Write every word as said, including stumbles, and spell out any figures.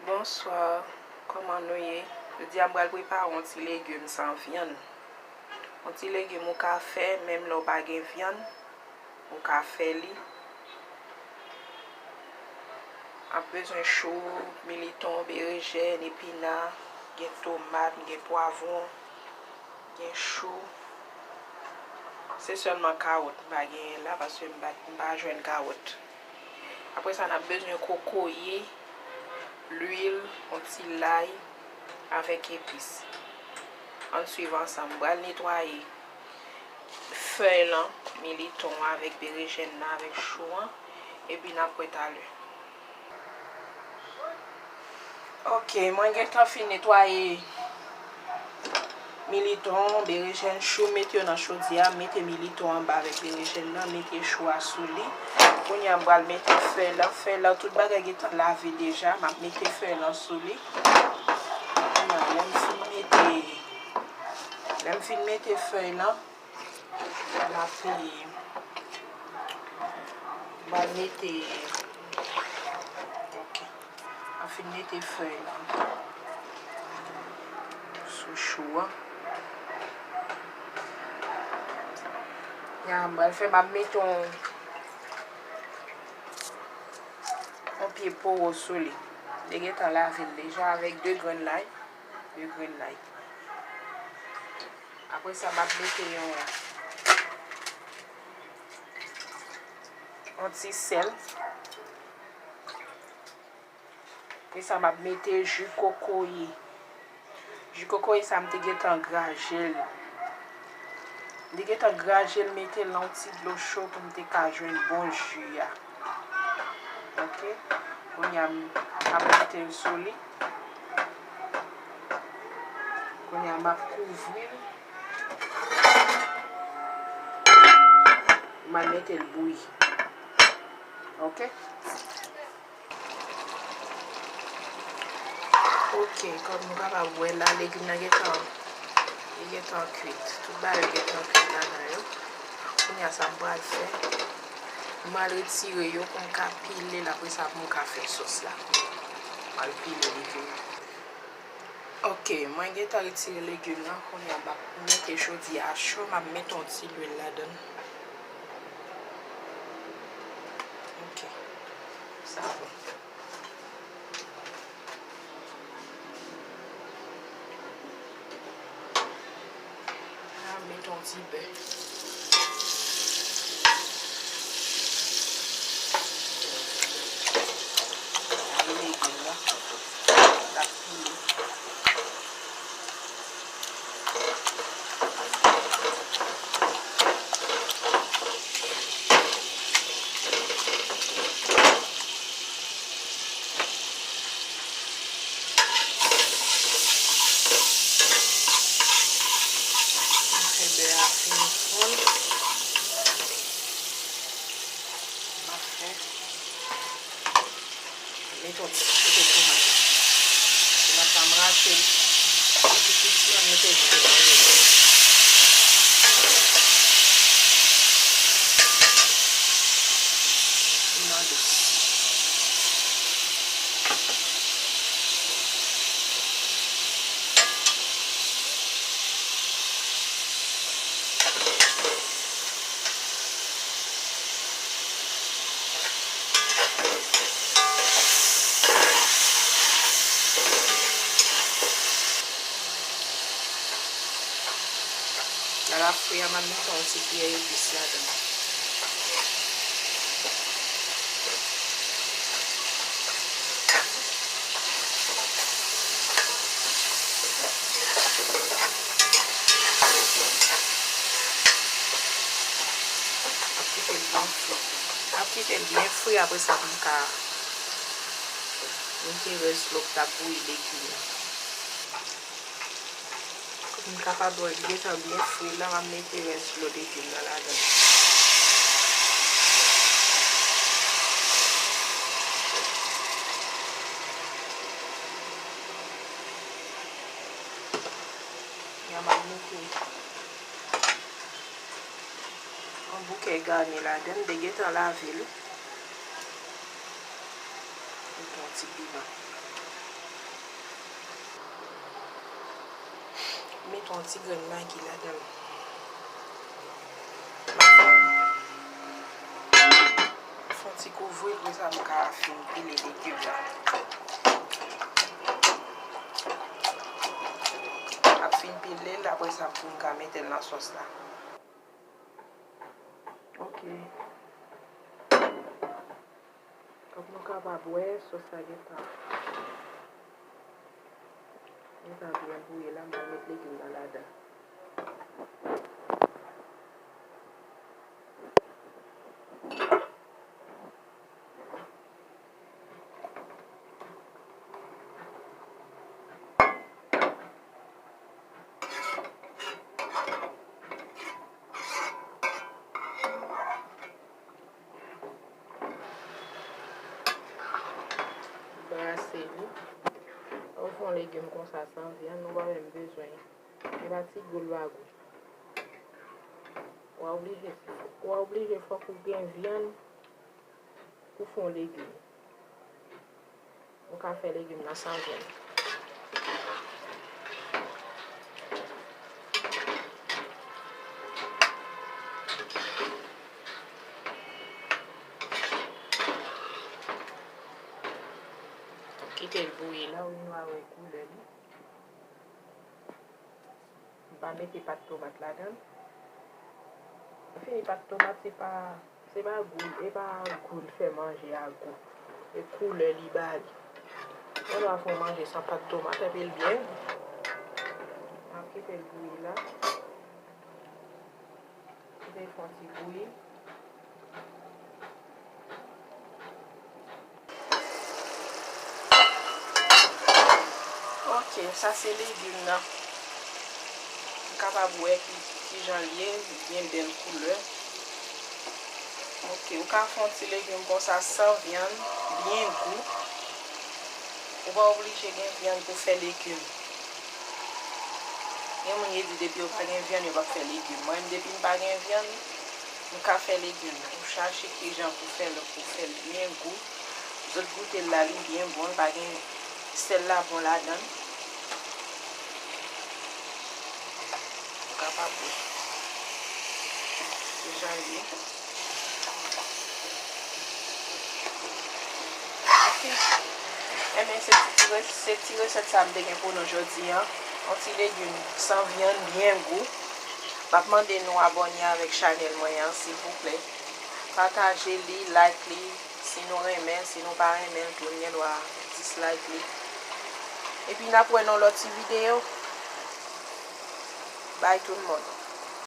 Bonswa, kòman nou ye? Jodi a m pral prepare yon ti legim san vyann. Yon ti legim ou ka fè, menm lè w pa gen vyann, ou ka fè li. Ap bezwen chou, militon, berejèn, epina, gen tomat, gen pwavwon, gen chou. Se sèlman kawòt m pa genyen la, paske m pa, m pa jwenn kawòt. Apre sa, n ap bezwen kokoye, lwil, yon ti lay, avèk epis. Ann swiv ansanm. M pral netwaye fèy lan, militon an avèk berejèn nan, avèk chou an, epi n ap wè talè. Ok, mwen gentan fin netwaye militon, berejèn, chou, mete yo nan chodyè a, mete militon anba avèk berejèn nan, mete chou a sou li. Kounye a m pral mete fèy lan, fèy lan tout bagay gentan lave deja, m ap mete fèy lan sou li. Kounye a, lè m fin mete, lè m fin mete fèy lan, m ap, m ap mete, ok. Mwen fin mete fèy lan sou chou an. Ya, m pral fè, m ap mete yon, yon pye powo sou li. M te gentan lave l deja avèk de grenn lay. De grenn lay. Apre sa, m ap mete yon, yon ti sèl. Apre sa, m ap mete ji kokoye. Ji kokoye sa, m te gentan graje l. M te gentan graje l, mete l nan yon ti dlo cho pou m te ka jwenn bon ji a. Ok. Kounye a, m ap mete l sou li. Kounye a, m ap kouvri l. M al mete l bouyi. Ok. Ok, kòm nou kapab wè la, legim nan gentan, li gentan kwit. Tout bagay gentan kwit ladan yo. Kounye a, sa m pral fè, m al retire yo pou m ka pile l, apre sa pou m ka fè sòs la. M al pile legim nan. Ok, mwen gentan retire legim nan, kounye a m ap mete chodyè a cho, m ap mete yon ti lwil ladan l. Ok, sa bon. Mete yon ti bè. Lave legim nan. L ap pile. Fè bè a fin fonn. M ap fè. Mete yon ti kote tomat la. Tomat la, m rache l. Piti piti, m mete l sou la. Piman dous. Lè l ap fri a, m ap mete yon ti kiyè epis ladan l. Ap kite l byen fri. Ap kite l byen fri, apre sa pou m ka mete rès dlo k t ap bouyi legim nan. Pou m kapab wè l gentan byen fri la, m ap mete rès dlo legim nan ladan l. Ya, m ap mete yon bouke gani ladan l, m te gentan lave l. Mete yon ti piman. Met yon ti grenn magi ladan l. Fè yon ti kouvri l, pou sa m ka fin pile legim nan. Ap fin pile l, apre sa pou m ka mete l nan sòs la. Ok. Kòm nou kapab wè, sòs la gentan, gentan byen bouyi la, m pral met legim nan ladan. Brase li. Ou fè yon legim konsa san vyann, ou pa menm bezwen. E pa ti gou l pa gou. W a oblije, w a oblije fòk ou gen vyann pou fè yon legim. Ou ka fè legim nan san vyann. Kite l bouyi la, ou vin wè koulè li. M pa mete pat tomat ladan l. Fini pat tomat, se pa, se pa gou, e pa gou l fè manje a gou. E koulè li ba li. Ou pa fè yon manje san pat tomat, epi l byen gou. M ap kite l bouyi la. Kite l fè yon ti bouyi. Ok, sa se legim nan. Ou kapab wè ki, kijan l ye, li gen bèl koulè. Ok, ou ka fè yon ti legim konsa san vyann, byen gou. Ou pa oblije gen vyann pou fè legim. Gen moun ki di depi yo pa gen vyann, yo p ap fè legim. Mwen menm, depi m pa gen vyann, m ka fè legim nan. Ou chache kijan pou fè l, pou fè l byen gou. Zòt goute l la, li byen bon, li pa gen sèl la bon ladan l. Ou kapab wè kijan l ye. Ok. Enben, se ti, ti re-, se ti resèt sa m te gen pou nou jodi a. Yon ti legim san vyann, byen gou. M ap mande nou abòne avèk chanèl mwen an, silvouplè. Pataje li, like li, si nou renmen, si nou pa renmen l tou, n gen dwa dislike li. Epi n ap wè nan lòt ti videyo. Bay tout moun.